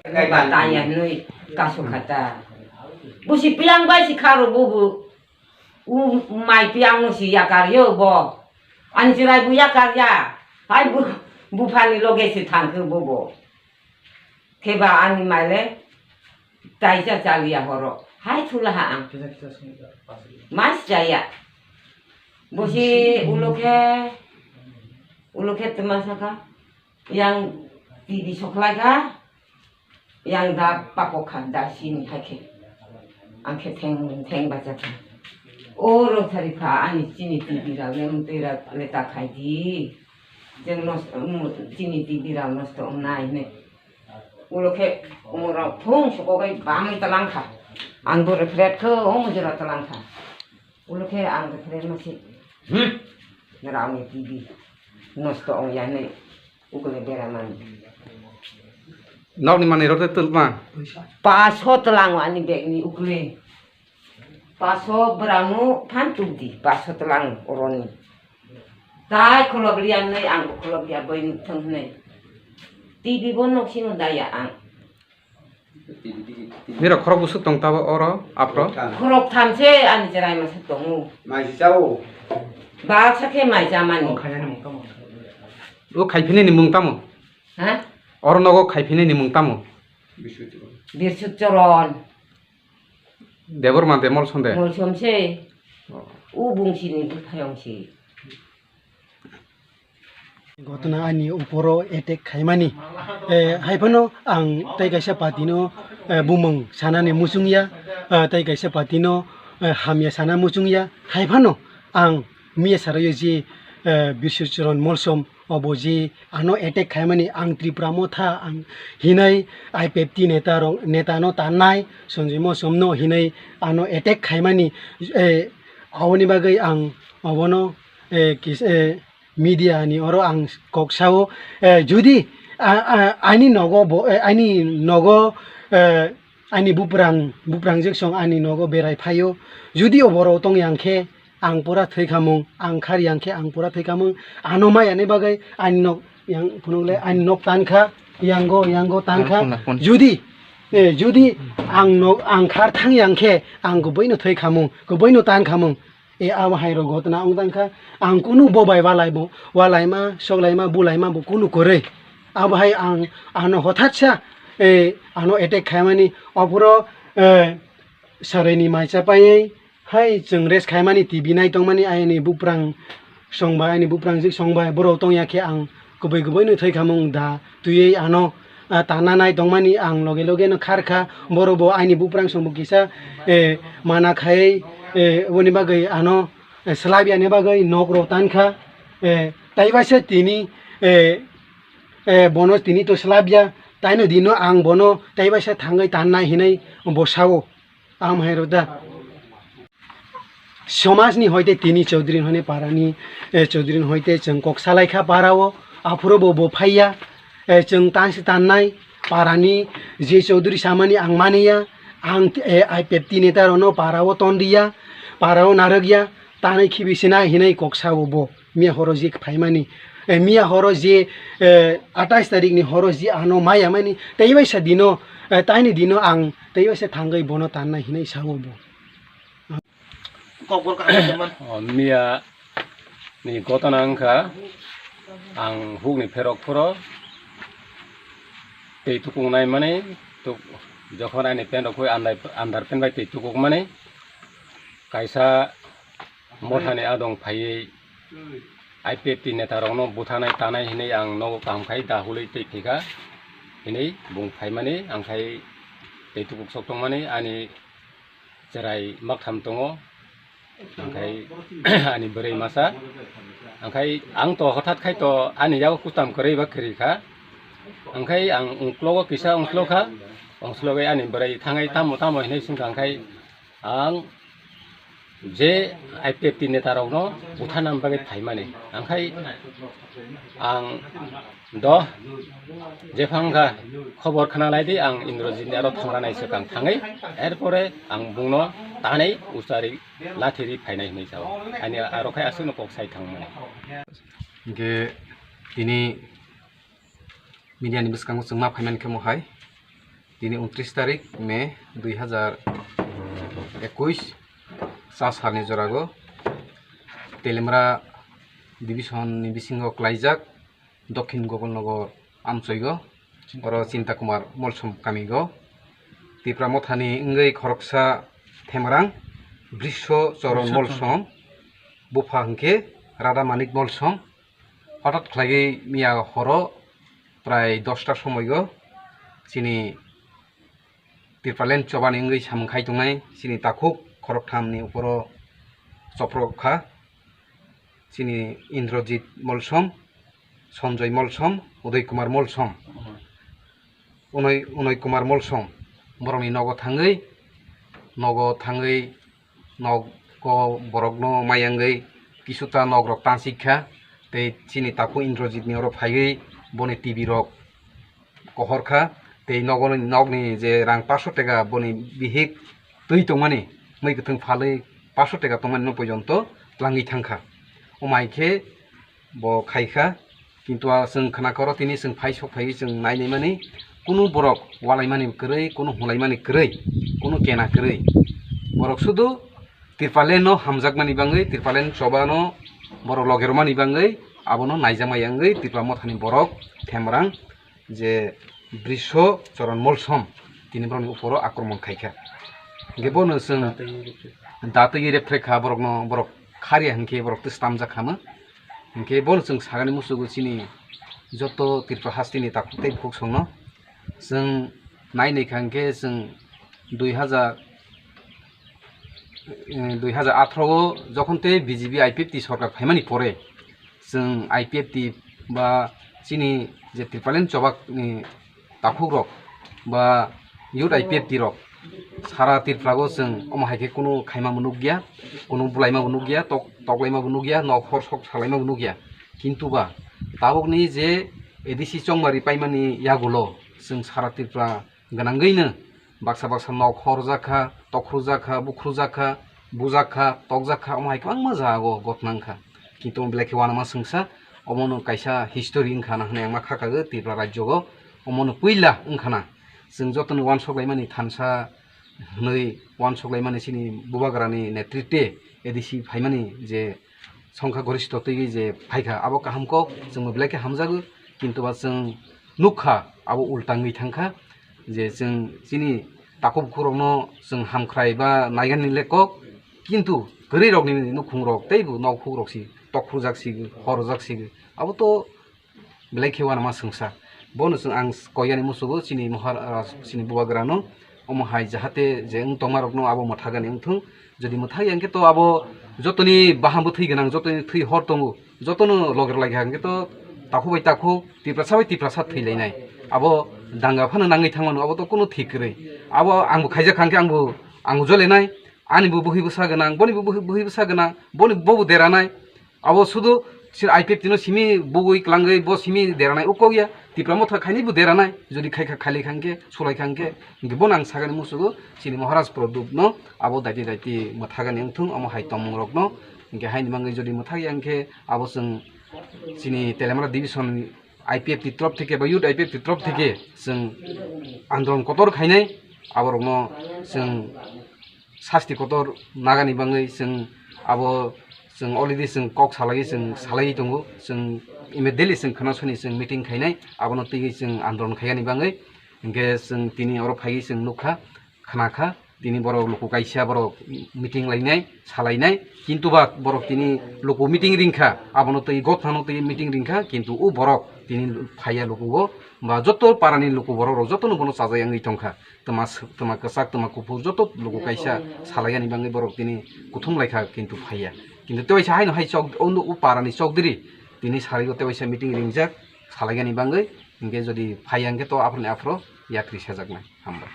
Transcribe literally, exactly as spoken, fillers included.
Kaiba tanya nui kasu khata. Busi pilang bai si kharo bubu. U mai piang no si yakar yo bo. Ani chirai bu yakar ya. Hai bu, buphani loge si thangkhe bubu. Keba ani maile taisa chaliya horo. Hai thulaha ang. Mas jaya. Busi ulo khe, ulo khe tma saka. Yang T V soklai kha. Yang da pakok kha da sini hai khe. Ang khe theng theng bacha kha. O rosari kha ani chini T V rao le mtwi rao le ta khai di. Jeng nos, um, chini T V rao nosto wngnai hwnwi. Ulo khe umorok thung sukogwi bamwi tlang kha. Ang bo refret khe omo jora tlang kha. Ulo khe ang refret masi. Hmm. Nrao ni T V nosto ong ya hwnwi ukole bera mani. Nokni manwi rok tei twlma. Paso tlang ani bag ni ukole. Paso bwrangno phan tukdi, paso tlang oroni. Tai khulok liya hwnwi, ang bo khulok liya, boi nuk thung hwnwi. T V bo nok sino daya ang. Nirok khorok bwswk tong tabo oro, apro? Khorok tham se ani cherai masa tongo. Mai si chao. Baksa khe mai chamani. O khainani mung tamo? O khaiphinani mung tamo? Ha? Oro nogo khaiphinani mung tamo? Birsut Choron. Debor mante Molsom de? Molsom se. Oh. U bungsini buphayong se. Gotona ani uporo attack khaimani. Eh, haiphano ang tei kaisa party no, eh, bumung sanani muchungya, eh, tei kaisa party no, eh, hamya sana muchungya. Haiphano ang miya sarayo je, eh, Biswachron Molsom obo je ano attack khaimani, ang Tripura Motha ang hinai I P F T neta rok, neta no tannai, Sanjoy Molsom no hinai ano attack khaimani, eh, aboni bagwi ang obono, eh, kis-, eh, media ni oro ang kok sao, eh, judi, ah, ah, ani nogo bo, eh, ani nogo, eh, ani buprang, buprang jek song ani nogo berai phaio, judi oborok tong yang khe, ang pura thwi khamung, ang khar yang khe ang pura thwi khamung, ano maya ni bagwi ani nok yang phunuk le ani nok tan kha, yango, yango tan kha. Nakun, nakun. Judi, eh, judi ang nok, ang khar thang yang khe ang kubui no thwi khamung, kubui no tan khamung. E abo hai rok gotna wng tang kha, ang kunu bo bai walai bo, walaima, soklaima, bulaima bo kunu kwrwi. Abo hai ang, ano hothat sa, eh, ano attack khaimani, ophuro, eh, Sarai ni mai cha paiwi hai chwng rest khaimani T V nai tongmani ayani buprang songbai, ani buprang jik songbai, borok tongya khe ang kubui kubui no thwi khamung da twiwi ano, ah, tana nai tongmani ang loge loge no khar kha. Borok bo aini buprang songbo kisa, eh, mana khai, eh, boni bagwi ano, eh, slabya ni bagwi nok rok tan kha. Eh, taibaisa tini, eh, eh, bono tini to slabya, taino dino ang bono taibaisa thangwi tan nai hinwi bo sao. Am hai rok da. Somaj ni hoite tini Chaudhary ni hoine para ni, eh, Chaudhary ni hoite chwng kok salai kha para o, aphuru bo bo phaiya, eh, chwng tan se tan nai, para ni je Chaudhary samani ang mani ya, ang, eh, I P F T neta rok no para o ton riya, para o narwk ya, tanai khibi sina hinai kok sao bo. Miya horo je phaimani, eh, miya horo je, eh, atais tarik ni horo je ano maya mani, tei waisa dino, eh, taini dino ang tei waisa thangwi bono tannai hinwi sao bo. Kokborok kaham se man. O, miya ni gotona wngkha, ang hukni pherok phuro tei tukung nai mani, tuk-, jokhon ani pant rok khui andai, andar pant bai tei tukuk mani, kaisa mothani adong phaiwi I P F T neta rokno buthanai tanai hinwi ang nogo kaham khai da hului twi phikha hinwi bung phaimani, ang khai tei tukuk sok tongmani ani cherai maktham tongo, ang khai ani bwrwi masa, ang khai ang to hothat khai to ani yago kutam kwrwi ba kwrwi kha, ang khai ang ungklogo kisa ungklo kha, ungklogo ani bwrwi thangai tamo tamo hinwi swngkha, ang khai ang Je I P F T netarokno butharna bagwi phaimani. Angkhai ang do jephang kha khobor khna lai di, ang Indrajit ni aro thangra nai swkang thangwi, erpore ang bungno tanwi usari lathi ri phainai hinwi sao. Ani aro khai aswkno kok sai thangmani. Hingke tini media ni bwskango chwng ma phaimani khe mohai, tini untris tarik May dui hazar ekuis, cha salni jorago Telemra division ni bisingo klaijak Dokhin Gopalnagar amchoigo, oro Chinta Kumar Molsom kamigo, Tipra Mothani wngwi khoroksa Themarang Brisho Choron Molsom, bupha hwnkhe Radha Manik Molsom. Hothat khlaiwi miya horo prai dosta somoigo chini Tipraland chobani wngwi samung khai tongnai chini takhuk khoroktham ni uporo choprok kha, chini Indrajit Molsom, Sanjoy Molsom, Uday Kumar Molsom, Unoy, Unoy Kumar Molsom, borokni nogo thangwi, nogo thangwi nogo borokno mayangwi kisuta nokrok tansik kha, tei chini takhuk Indrajit ni oro phaiwi boni T V rok kohor kha, tei nogo, nokni je rang paso teka boni bihik twi tongmani, mui kwthwng phalwi paso teka tongmani no pojonto twlangwi thangkha. Omo hai khe bo khai kha, kintu a chwng khna koro tini chwng phai sok phaiwi chwng nai naimani, kunu borok walaimani kwrwi, kunu hulaimani kwrwi, kunu kena kwrwi. Borok sudu Tipraland no hamjakmani bangwi, Tipraland chobano borok logermani bangwi abono naijama yangwi Tipra Mothani borok Themarang je Brisho Choron Molsom tini borokni uporo akromon khaikha. Hingke bono chwng datwi repre kha borokno, borok kharya hinkhe borok twi stamjak kha ma. Hinkhe bono chwng sagani musugo chini joto Tripura hasteni takhuk tei bukhuk songno chwng nai nai kha hinkhe chwng dui hazar, eh, dui hazar atharo o jokhon tei B J P I P F T sorkar phaimani pore chwng I P F T ba chini je Tipraland chobak ni takhukrok ba youth I P F T rok sara Tripura o chwng omo hai khe kunu khaima bo nukya, kunu bulaima bo nukya, tok, toklaima bo nukya, nok hor sok salaima bo nukya. Kintu ba tabukni je A D C chongmari paimani yagulo chwng sara Tripura gwnangwi no baksa baksa nok horjak kha, tokhrujak kha, bukhrujak kha, bujak kha, tokjak kha, omo hai kwbangma jaga o gotna wng kha. Kintu omo belai khe uanama swngsa, omo no kaisa history wng kha na hwnwi ang ma kha kagwi Tripura rajyo o, omo no puila wng kha na. Chwng joto no uansuk laimani thansa hwnwi uansuk laimani chini bubagra ni netritwe A D C phaimani je songkha gorista twiwi je phaikha, abo kaham kok, chwngbo belai khe hamjago, kintu ba chwng nukha abo ulta wngwi thangkha, je chwng chini takhuk bukhukrokno chwng hamkhrai ba naigani le kok, kintu kwrwirokni nukhungrok teibo nok hukrok si tokhrujak si, horjak si, abo to belai khe uanama swngsa. Bono chwng ang koyani musugo chini mohar, ah, chini bubagrano, omo hai jahate je wng tongmarokno abo mwthagani wngthung. Jodi mwthag ya hwnkhe to abo jotoni bahan bwthwi gwnang, jotoni thwi hor tongo, jotono loger lai kha hwnkhe to takhuk bai takhuk, Tiprasa bai Tiprasa thwi lainai. Abo danga phano nangwi thangmano, abo to kunu thik kwrwi. Abo angbo khaijak kha hwnkhe angbo, angbo jolenai, anibo bwhwi bwsa gwnang, bonibo bwhwi, bwhwi bwsa gwnang, boni bobo deranai. Abo sudu sir I P F T no simi bugui klangwi bo simi deranai ukok ya, Tipra Motha khaini bo deranai, jodi khai kha, khali kha hwnkhe, sulai kha hwnkhe, hwnkhe bono ang sagani musugo, chini Maharaj Pradyut no abo daiti daiti mwthagani wngthung, omo hai tongmung rokno, hwnkhe haini bagwi jodi mwthag ya hwnkhe abo chwng chini Telemra division I P F T trop theke ba youth I P F T trop theke chwng andolon kotor khainai, aborokno chwng sasti kotor nagani bagwi chwng abo chwng already chwng kok salaiwi chwng salaiwi tongo, chwng immediately chwng khwna soni chwng meeting khainai, abono twiwi chwng andolon khaiyani bagwi. Hinkhe chwng tini oro phaiwi chwng nukha, khwnakha, tini borok luku kaisa borok meeting lainai, salainai, kintu ba borok tini luku meeting ringkha, abono twi gotnano twi meeting ringkha, kintu o borok tini phaiya luku o, ba joto parani luku borok rok jotono bono chajak wngwi tongkha. Twma s-, twma kwchak, twma kuphur, joto luku kaisa salaiyani bagwi borok tini kuthum laikha, kintu phaiya. Kintu tewaisa haino hai chok, o, o parani chokdiri tini sarigo tewaisa meeting ringjak salaiyani bagwi, hinkhe jodi phaiya hinkhe to aphuruni aphuru yakri sajaknai. Hambai.